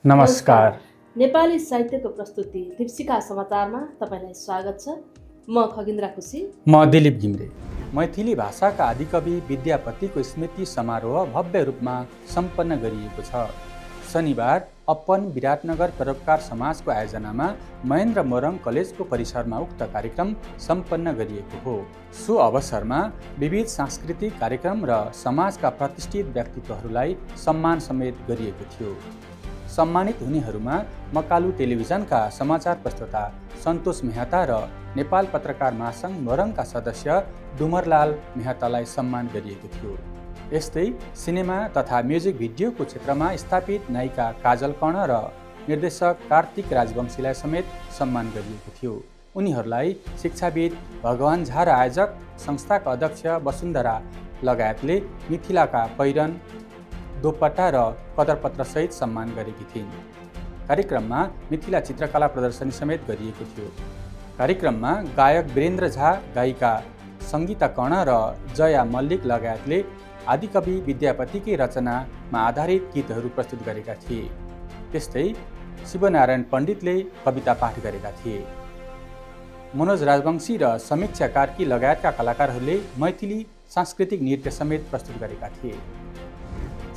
नमस्कार। नेपाली साहित्यको प्रस्तुति दीप्सिका समाचारमा तपाईलाई स्वागत छ। म खगेन्द्र खुसी। म दिलीप घिमिरे। मैथिली भाषाका आदिकवि विद्यापतिको स्मृति समारोह भव्य रूपमा सम्पन्न गरिएको छ। शनिबार अपन विराटनगर परोपकार समाजको आयोजनामा महेन्द्र मोरङ कलेजको परिसरमा उक्त कार्यक्रम सम्पन्न गरिएको हो। सो अवसरमा विविध सांस्कृतिक कार्यक्रम र समाजका प्रतिष्ठित व्यक्तित्वहरूलाई सम्मान समेत गरिएको थियो। सम्मानित हुनेहरूमा मकालु टेलिभिजनका समाचार प्रस्तोता सन्तोष मेहता र नेपाल पत्रकार महासङ्घ मोरङका सदस्य डुमरलाल मेहतालाई सम्मान गरिएको थियो। यस्तै सिनेमा तथा म्युजिक भिडियोको क्षेत्रमा स्थापित नायिका काजल कर्ण र निर्देशक कार्तिक राजवंशीलाई समेत सम्मान गरिएको थियो। उनीहरूलाई शिक्षाविद भगवान झा र आयोजक संस्थाका अध्यक्ष वसुन्धरा लगायतले मिथिलाका पहिरन दोपट्टा र कदरपत्रसहित सम्मान गरेकी थिइन्। कार्यक्रममा मिथिला चित्रकला प्रदर्शनी समेत गरिएको थियो। कार्यक्रममा गायक वीरेन्द्र झा, गायिका सङ्गीता कर्ण र जया मल्लिक लगायतले आदिकवि विद्यापतिकै रचनामा आधारित गीतहरू प्रस्तुत गरेका थिए। त्यस्तै शिवनारायण पण्डितले कविता पाठ गरेका थिए। मनोज राजवंशी र समीक्षा कार्की लगायतका कलाकारहरूले मैथिली सांस्कृतिक नृत्य समेत प्रस्तुत गरेका थिए।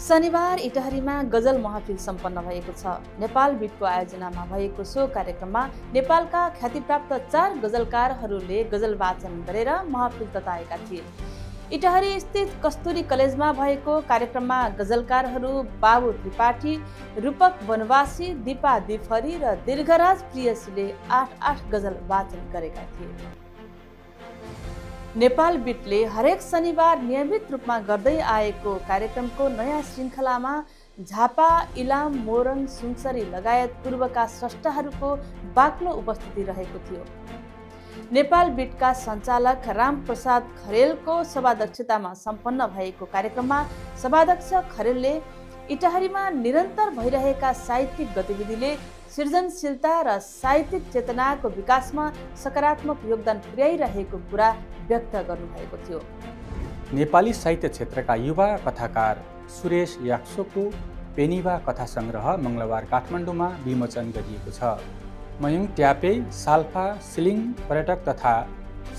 शनिबार इटहरीमा गजल महफिल सम्पन्न भएको छ। नेपाल बिटको आयोजनामा भएको सो कार्यक्रममा नेपालका ख्यातिप्राप्त 4 गजलकारहरूले गजल वाचन गरेर महफिल तताएका थिए। इटहरी स्थित कस्तुरी कलेजमा भएको कार्यक्रममा गजलकारहरू बाबु त्रिपाठी, रूपक वनवासी, दीपा दिफरी र दीर्घराज प्रियसीले 8 गजल वाचन गरेका थिए। नेपाल बिटले हरेक शनिबार नियमित रूपमा गर्दै आएको कार्यक्रमको नयाँ श्रृङ्खलामा झापा, इलाम, मोरङ, सुनसरी लगायत पूर्वका स्रष्टाहरूको बाक्लो उपस्थिति रहेको थियो। नेपाल बिटका सञ्चालक रामप्रसाद खरेलको सभाध्यक्षतामा सम्पन्न भएको कार्यक्रममा सभाध्यक्ष खरेलले इटहरीमा निरन्तर भइरहेका साहित्यिक गतिविधिले सृजनशीलता र साहित्यिक चेतनाको विकासमा सकारात्मक योगदान पुर्याइरहेको कुरा व्यक्त गर्नुभएको थियो। नेपाली साहित्य क्षेत्रका युवा कथाकार सुरेश याक्सोको पेनिवा कथा सङ्ग्रह मङ्गलबार काठमाडौँमा विमोचन गरिएको छ। मयुङ ट्यापे साल्पा सिलिङ पर्यटक तथा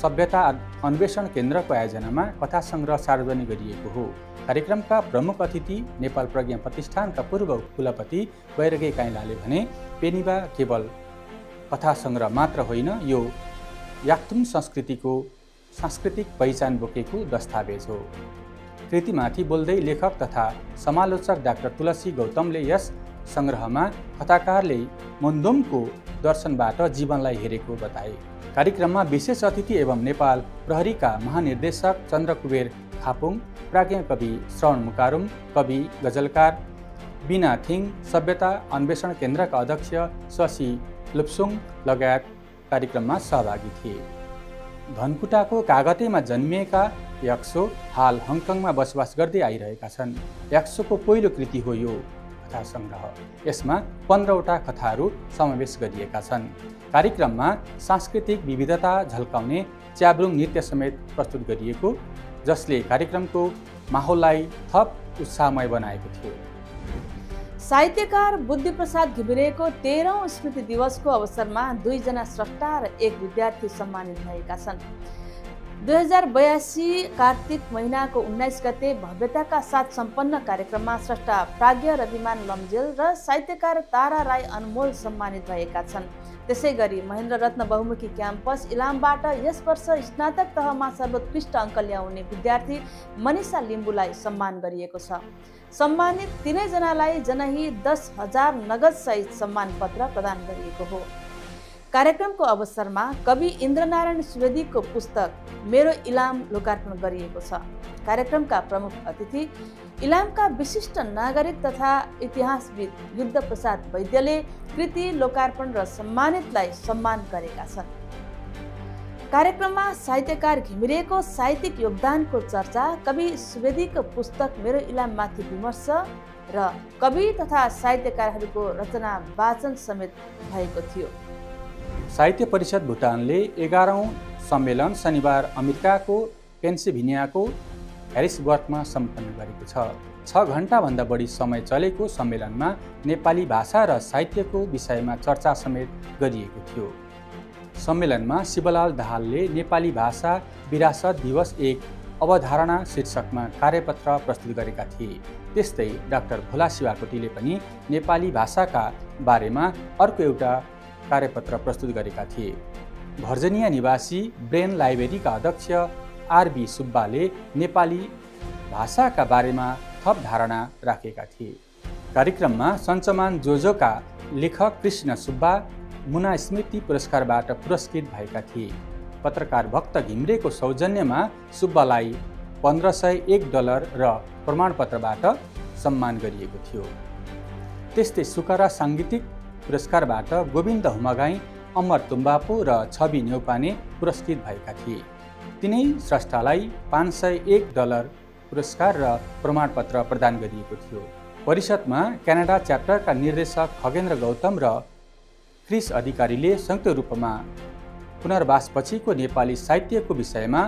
सभ्यता अन्वेषण केन्द्रको आयोजनामा कथा सङ्ग्रह सार्वजनिक गरिएको हो। कार्यक्रमका प्रमुख अतिथि नेपाल प्रज्ञा प्रतिष्ठानका पूर्व कुलपति बैरगे काइलाले भने पेनिवा केवल कथा सङ्ग्रह मात्र होइन, यो याक्थुङ संस्कृतिको सांस्कृतिक पहिचान बोकेको दस्तावेज हो। कृतिमाथि बोल्दै लेखक तथा समालोचक डाक्टर तुलसी गौतमले यस सङ्ग्रहमा कथाकारले मोन्दोमको दर्शनबाट जीवनलाई हेरेको बताए। कार्यक्रममा विशेष अतिथि एवं नेपाल प्रहरीका महानिर्देशक चन्द्रकुबेर खापुङ, प्राज्ञ कवि श्रवण मुकारुङ, कवि गजलकार बिना थिङ, सभ्यता अन्वेषण केन्द्रका अध्यक्ष शशी लुप्सुङ लगायत कार्यक्रममा सहभागी थिए। धनकुटाको कागतेमा जन्मिएका याक्सो हाल हङकङमा बसोबास गर्दै आइरहेका छन्। याक्सोको पहिलो कृति हो यो कथा सङ्ग्रह। यसमा 15वटा कथाहरू समावेश गरिएका छन्। कार्यक्रममा सांस्कृतिक विविधता झल्काउने च्याब्रुङ नृत्य समेत प्रस्तुत गरिएको, जसले कार्यक्रमको माहौललाई थप उत्साहमय बनाएको थियो। साहित्यकार बुद्धिप्रसाद घिमिरेको 13औं स्मृति दिवसको अवसरमा 2 जना स्रष्टा र 1 विद्यार्थी सम्मानित भएका छन्। 2082 कार्तिक महिनाको 19 गते भव्यताका साथ सम्पन्न कार्यक्रममा स्रष्टा प्राज्ञ रविमान लम्जेल र साहित्यकार तारा राई अनमोल सम्मानित भएका छन्। त्यसै गरी महेन्द्र रत्न बहुमुखी क्याम्पस इलामबाट यस वर्ष स्नातक तहमा सर्वोत्कृष्ट अङ्क ल्याउने विद्यार्थी मनिषा लिम्बुलाई सम्मान गरिएको छ। सम्मानित 3 जनालाई जनही 10,000 नगद सहित सम्मान पत्र प्रदान गरिएको हो। कार्यक्रमको अवसरमा कवि इन्द्रनारायण सुवेदीको पुस्तक मेरो इलाम लोकार्पण गरिएको छ। कार्यक्रमका प्रमुख अतिथि इलामका विशिष्ट नागरिक तथा इतिहासविद युद्धप्रसाद वैद्यले कृति लोकार्पण र सम्मानितलाई सम्मान गरेका छन्। कार्यक्रममा साहित्यकार घिमिरेको साहित्यिक योगदानको चर्चा, कवि सुवेदीको पुस्तक मेरो इलाममाथि विमर्श र कवि तथा साहित्यकारहरूको रचना वाचन समेत भएको थियो। साहित्य परिषद भुटानले 11औं सम्मेलन शनिबार अमेरिकाको पेन्सिल्भेनियाको ह्यारिसबर्गमा सम्पन्न गरेको छ। 6 घण्टाभन्दा बढी समय चलेको सम्मेलनमा नेपाली भाषा र साहित्यको विषयमा चर्चा समेत गरिएको थियो। सम्मेलनमा शिवलाल दाहालले नेपाली भाषा विरासत दिवस एक अवधारणा शीर्षकमा कार्यपत्र प्रस्तुत गरेका थिए। त्यस्तै डाक्टर भोला शिवाकोटीले पनि नेपाली भाषाका बारेमा अर्को एउटा कार्यपत्र प्रस्तुत गरेका थिए। भर्जिनिया निवासी ब्रेन लाइब्रेरीका अध्यक्ष आरबी सुब्बाले नेपाली भाषाका बारेमा थप धारणा राखेका थिए। कार्यक्रममा सञ्चमान जोजोका लेखक कृष्ण सुब्बा मुना स्मृति पुरस्कारबाट पुरस्कृत भएका थिए। पत्रकार भक्त घिम्रेको सौजन्यमा सुब्बालाई $1501 र प्रमाणपत्रबाट सम्मान गरिएको थियो। त्यस्तै सुकरा साङ्गीतिक पुरस्कारबाट गोविन्द हुमागाई, अमर तुम्बापु र छवि न्यौपाने पुरस्कृत भएका थिए। तिनै स्रष्टालाई $501 पुरस्कार र प्रमाणपत्र प्रदान गरिएको थियो। परिषदमा क्यानाडा च्याप्टरका निर्देशक खगेन्द्र गौतम र क्रिस अधिकारीले संयुक्त रूपमा पुनर्वासपछिको नेपाली साहित्यको विषयमा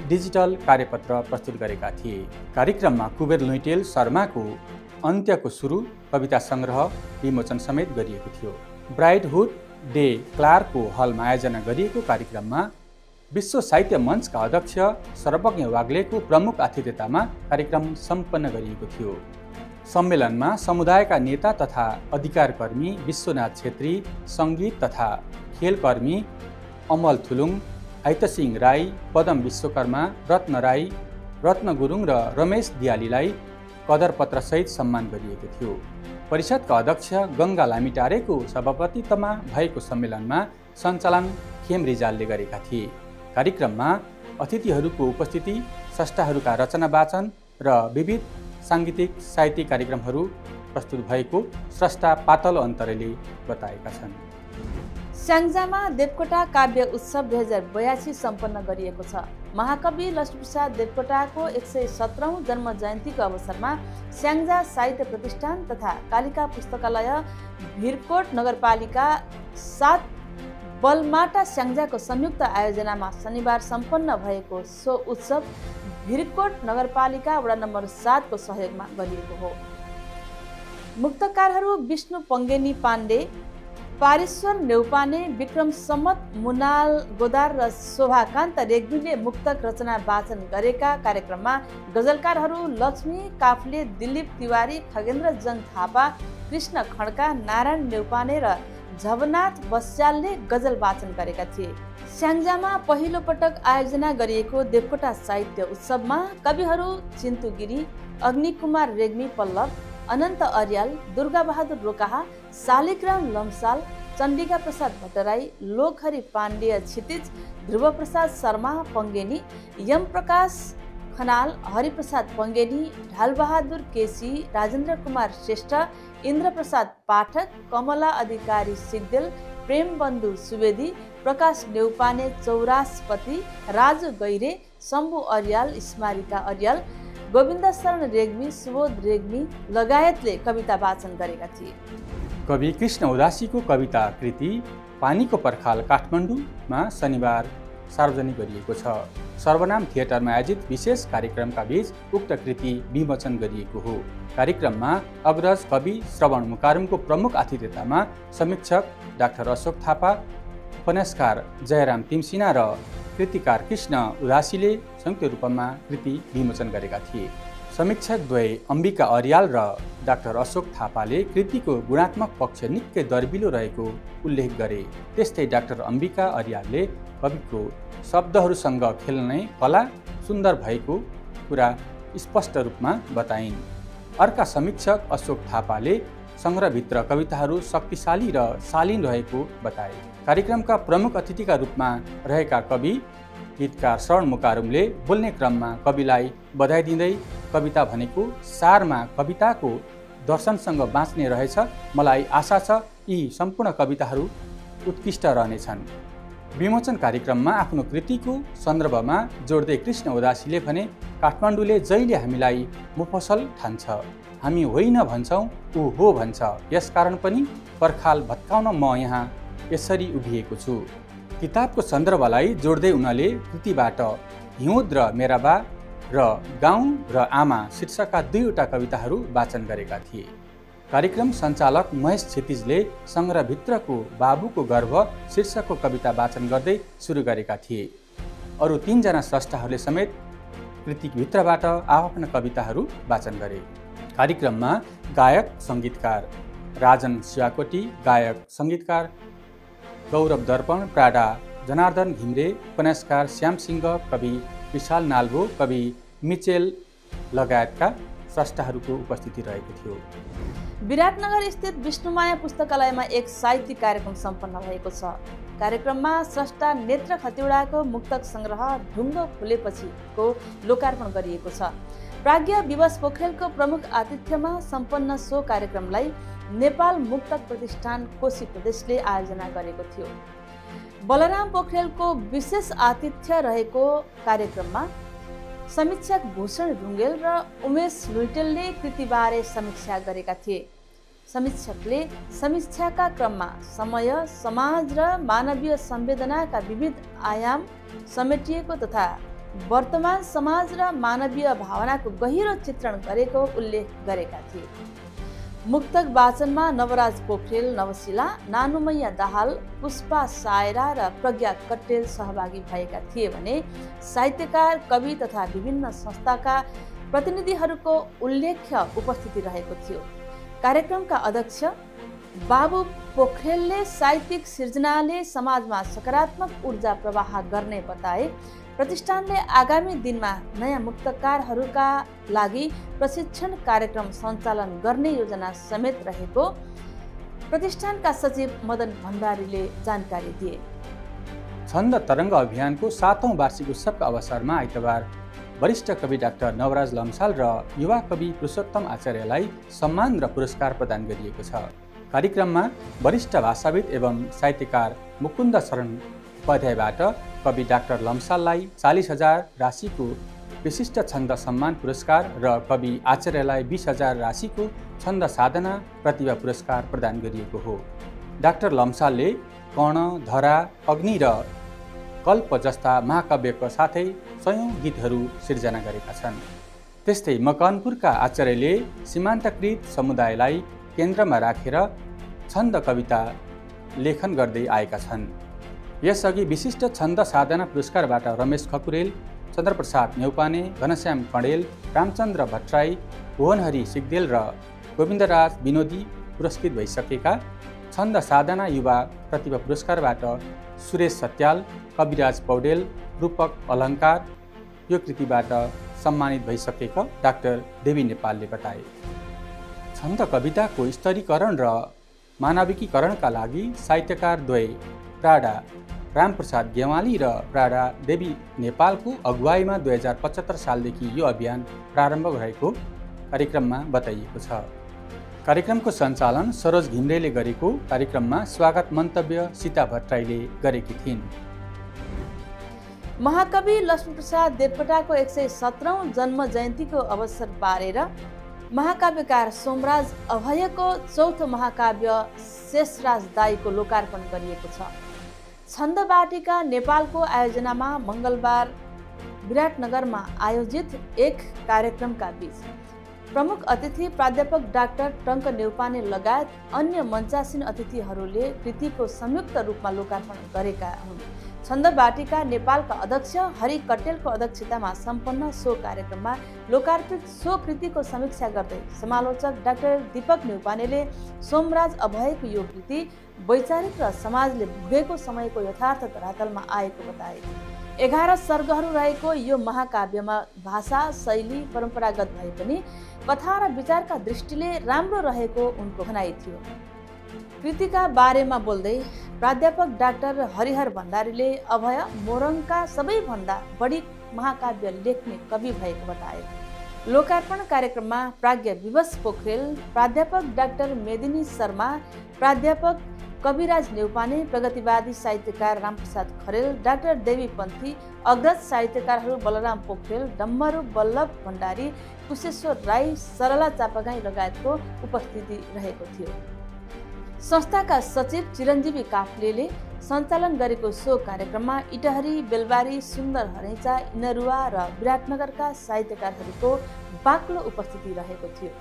डिजिटल कार्यपत्र प्रस्तुत गरेका थिए। कार्यक्रममा कुबेर लुइटेल शर्माको अन्त्यको सुरु कविता सङ्ग्रह विमोचन समेत गरिएको थियो। ब्राइडहुड डे क्लार्कको हलमा आयोजना गरिएको कार्यक्रममा विश्व साहित्य मञ्चका अध्यक्ष सर्वज्ञ वाग्लेको प्रमुख आतिथ्यतामा कार्यक्रम सम्पन्न गरिएको थियो। सम्मेलनमा समुदायका नेता तथा अधिकारकर्मी विश्वनाथ छेत्री, सङ्गीत तथा खेलकर्मी अमल थुलुङ, आइतसिंह राई, पदम विश्वकर्मा, रत्न राई, रत्न गुरुङ र रमेश दियालीलाई कदरपत्रसहित सम्मान गरिएको थियो। परिषदका अध्यक्ष गङ्गा लामिटारेको सभापतित्वमा भएको सम्मेलनमा सञ्चालन खेम रिजालले गरेका थिए। कार्यक्रममा अतिथिहरूको उपस्थिति, स्रष्टाहरूका रचना वाचन र विविध साङ्गीतिक साहित्यिक कार्यक्रमहरू प्रस्तुत भएको स्रष्टा पातलो अन्तरेले बताएका छन्। स्याङ्जामा देवकोटा काव्य उत्सव 2082 सम्पन्न गरिएको छ। महाकवि लक्ष्मीप्रसाद देवकोटाको 117औं जन्म जयन्तीको अवसरमा स्याङ्जा साहित्य प्रतिष्ठान तथा कालिका पुस्तकालय भिरकोट नगरपालिका 7 बलमाटा स्याङ्जाको संयुक्त आयोजनामा शनिबार सम्पन्न भएको सो उत्सव भिरकोट नगरपालिका वडा नम्बर 7 को सहयोगमा गरिएको हो। मुक्तकारहरू विष्णु पङ्गेनी पाण्डे, पारेश्वर नेउपाने, विक्रम सम्मत, मुनाल गोदार र शोभाकान्त रेग्मीले मुक्तक रचना वाचन गरेका कार्यक्रममा गजलकारहरू लक्ष्मी काफ्ले, दिलीप तिवारी, खगेन्द्र जङ थापा, कृष्ण खड्का, नारायण नेउपाने र झवनाथ बस्यालले गजल वाचन गरेका थिए। स्याङ्जामा पहिलो पटक आयोजना गरिएको देवकोटा साहित्य उत्सवमा कविहरू चिन्तु गिरी, अग्निकुमार रेग्मी पल्लव, अनन्त अर्याल, दुर्गा बहादुर रोकाहा, शालिग्राम लम्साल, चण्डिका प्रसाद भट्टराई, लोकहरि पाण्डेय क्षितिज, ध्रुव प्रसाद शर्मा पङ्गेनी, यम प्रकाश खनाल, हरिप्रसाद पङ्गेनी, ढालबहादुर केसी, राजेन्द्र कुमार श्रेष्ठ, इन्द्र प्रसाद पाठक, कमला अधिकारी सिग्देल, प्रेम बन्धु सुवेदी, प्रकाश नेउपाने चौरासपति, राजु गैरे, शम्भु अर्याल, स्मारिका अर्याल, गोविन्द शरण रेग्मी, सुबोध रेग्मी लगायतले कविता वाचन गरेका थिए। कवि कृष्ण उदासीको कविता कृति पानीको पर्खाल काठमाडौँमा शनिबार सार्वजनिक गरिएको छ। सर्वनाम थिएटरमा आयोजित विशेष कार्यक्रमका बीच उक्त कृति विमोचन गरिएको हो। कार्यक्रममा अग्रज कवि श्रवण मुकारुङको प्रमुख आतिथ्यतामा समीक्षक डाक्टर अशोक थापा, उपन्यासकार जयराम तिमसिना र कृतिकार कृष्ण उदासीले संयुक्त रूपमा कृति विमोचन गरेका थिए। समीक्षक द्वय अम्बिका अर्याल र डाक्टर अशोक थापाले कृतिको गुणात्मक पक्ष निकै दर्बिलो रहेको उल्लेख गरे। त्यस्तै डाक्टर अम्बिका अर्यालले कविको शब्दहरूसँग खेल्ने कला सुन्दर भएको कुरा स्पष्ट रूपमा बताइन्। अर्का समीक्षक अशोक थापाले सङ्ग्रहभित्र कविताहरू शक्तिशाली र शालीन रहेको बताए। कार्यक्रमका प्रमुख अतिथिका रूपमा रहेका कवि गीतकार श्रवण मुकारुङले बोल्ने क्रममा कविलाई बधाई दिँदै कविता भनेको सारमा कविताको दर्शनसँग बाँच्ने रहेछ। मलाई आशा छ यी सम्पूर्ण कविताहरू उत्कृष्ट रहनेछन्। विमोचन कार्यक्रममा आफ्नो कृतिको सन्दर्भमा जोड्दै कृष्ण उदासीले भने काठमाडौँले जहिले हामीलाई मुफसल ठान्छ, हामी होइन भन्छौँ ऊ हो भन्छ, यसकारण पनि पर्खाल भत्काउन म यहाँ यसरी उभिएको छु। किताबको सन्दर्भलाई जोड्दै उनले कृतिबाट हिउँद र मेरा बा, र गाउँ र आमा शीर्षकका 2वटा कविताहरू वाचन गरेका थिए। कार्यक्रम सञ्चालक महेश क्षितिजले सङ्ग्रहभित्रको बाबुको गर्भ शीर्षकको कविता वाचन गर्दै सुरु गरेका थिए। अरू 3 जना स्रष्टाहरूले समेत कृतिभित्रबाट आफ्ना कविताहरू वाचन गरे। कार्यक्रममा गायक सङ्गीतकार राजन शिवाकोटी, गायक सङ्गीतकार गौरव दर्पण, प्राडा जनार्दन घिम्रे, उपन्यासकार श्याम सिंह, कवि विशाल नाल्बो, कवि मिचेल लगायतका स्रष्टाहरूको उपस्थिति रहेको थियो। विराटनगर स्थित विष्णुमाया पुस्तकालयमा एक साहित्यिक कार्यक्रम सम्पन्न भएको छ। कार्यक्रममा स्रष्टा नेत्र खतिवडाको मुक्तक सङ्ग्रह ढुङ्गो फुलेपछिको लोकार्पण गरिएको छ। प्राज्ञ विवश पोखरेलको प्रमुख आतिथ्यमा सम्पन्न सो कार्यक्रमलाई नेपाल मुक्तक प्रतिष्ठान कोशी प्रदेशले आयोजना गरेको थियो। बलराम पोखरेलको विशेष आतिथ्य रहेको कार्यक्रममा समीक्षक भूषण ढुङ्गेल र उमेश लुइटेलले कृतिबारे समीक्षा गरेका थिए। समीक्षकले समीक्षाका क्रममा समय, समाज र मानवीय संवेदनाका विविध आयाम समेटिएको तथा वर्तमान समाज र मानवीय भावनाको गहिरो चित्रण गरेको उल्लेख गरेका थिए। मुक्तक वाचनमा नवराज पोखरेल, नवशिला, नानुमैया दाहाल, पुष्पा सायरा र प्रज्ञा कट्टेल सहभागी भएका थिए भने साहित्यकार, कवि तथा विभिन्न संस्थाका प्रतिनिधिहरूको उल्लेख्य उपस्थिति रहेको थियो। कार्यक्रमका अध्यक्ष बाबु पोखरेलले साहित्यिक सिर्जनाले समाजमा सकारात्मक ऊर्जा प्रवाह गर्ने बताए। प्रतिष्ठानले आगामी दिनमा नयाँ मुक्तकारहरूका लागि प्रशिक्षण कार्यक्रम सञ्चालन गर्ने योजना समेत रहेको प्रतिष्ठानका सचिव मदन भण्डारीले जानकारी दिए। छन्द तरङ्ग अभियानको 7औं वार्षिक उत्सवका अवसरमा आइतबार वरिष्ठ कवि डाक्टर नवराज लम्साल र युवा कवि पुरुषोत्तम आचार्यलाई सम्मान र पुरस्कार प्रदान गरिएको छ। कार्यक्रममा वरिष्ठ भाषाविद एवं साहित्यकार मुकुन्द शरण उपाध्यायबाट कवि डाक्टर लम्साललाई 40,000 राशिको विशिष्ट छन्द सम्मान पुरस्कार र कवि आचार्यलाई 20,000 राशिको छन्द साधना प्रतिभा पुरस्कार प्रदान गरिएको हो। डाक्टर लम्सालले कर्ण, धरा, अग्नि र कल्प जस्ता महाकाव्यका साथै 100औं गीतहरू सिर्जना गरेका छन्। त्यस्तै मकवानपुरका आचार्यले सीमान्तकृत समुदायलाई केन्द्रमा राखेर छन्द कविता लेखन गर्दै आएका छन्। यसअघि विशिष्ट छन्द साधना पुरस्कारबाट रमेश खकुरेल, चन्द्रप्रसाद न्यौपाने, घनश्याम कँडेल, रामचन्द्र भट्टराई, भुवनहरी सिग्देल र गोविन्दराज विनोदी पुरस्कृत भइसकेका छन्द साधना युवा प्रतिभा पुरस्कारबाट सुरेश सत्याल, कविराज पौडेल, रूपक अलङ्कार यो कृतिबाट सम्मानित भइसकेका डाक्टर देवी नेपालले बताए। छन्द कविताको स्तरीकरण र मानविकीकरणका लागि साहित्यकार द्वय प्राडा रामप्रसाद गेवाली र प्राडा देवी नेपालको अगुवाईमा 2075 सालदेखि यो अभियान प्रारम्भ भएको कार्यक्रममा बताइएको छ। कार्यक्रमको सञ्चालन सरोज घिम्रेले गरेको कार्यक्रममा स्वागत मन्तव्य सीता भट्टराईले गरेकी थिइन्। महाकवि लक्ष्मीप्रसाद देवकोटाको 117औं जन्म जयन्तीको अवसर पारेर महाकाव्यकार सोमराज अभयको चौथो महाकाव्य शेषराज दाईको लोकार्पण गरिएको छ। छन्द वाटिका नेपालको आयोजनामा मङ्गलबार विराटनगरमा आयोजित एक कार्यक्रमका बीच प्रमुख अतिथि प्राध्यापक डाक्टर टङ्क न्यौपाने लगायत अन्य मञ्चासीन अतिथिहरूले कृतिको संयुक्त रूपमा लोकार्पण गरेका हुन्। छन्द वाटिका नेपालका अध्यक्ष हरि कट्टेलको अध्यक्षतामा सम्पन्न सो कार्यक्रममा लोकार्पित सो कृतिको समीक्षा गर्दै समालोचक डाक्टर दीपक न्यौपानेले सोमराज अभयको यो कृति वैचारिक र समाजले भोगेको समयको यथार्थ धरातलमा आएको बताए। 11 सर्गहरू रहेको यो महाकाव्यमा भाषा शैली परम्परागत भए पनि कथा र विचारका दृष्टिले राम्रो रहेको उनको भनाइ थियो। कृतिका बारेमा बोल्दै प्राध्यापक डाक्टर हरिहर भण्डारीले अभय मोरङका सबैभन्दा बढी महाकाव्य लेख्ने कवि भएको बताए। लोकार्पण कार्यक्रममा प्राज्ञ विवश पोखरेल, प्राध्यापक डाक्टर मेदिनी शर्मा, प्राध्यापक कविराज न्यौपाने, प्रगतिवादी साहित्यकार रामप्रसाद खरेल, डाक्टर देवी पन्थी, अग्रज साहित्यकारहरू बलराम पोखरेल, डम्बरू वल्लभ भण्डारी, कुशेश्वर राई, सरला चापागाई लगायतको उपस्थिति रहेको थियो। संस्थाका सचिव चिरञ्जीवी काफ्लेले सञ्चालन गरेको सो कार्यक्रममा इटहरी, बेलबारी, सुन्दर हरैचा, इनरुवा र विराटनगरका साहित्यकारहरूको बाक्लो उपस्थिति रहेको थियो।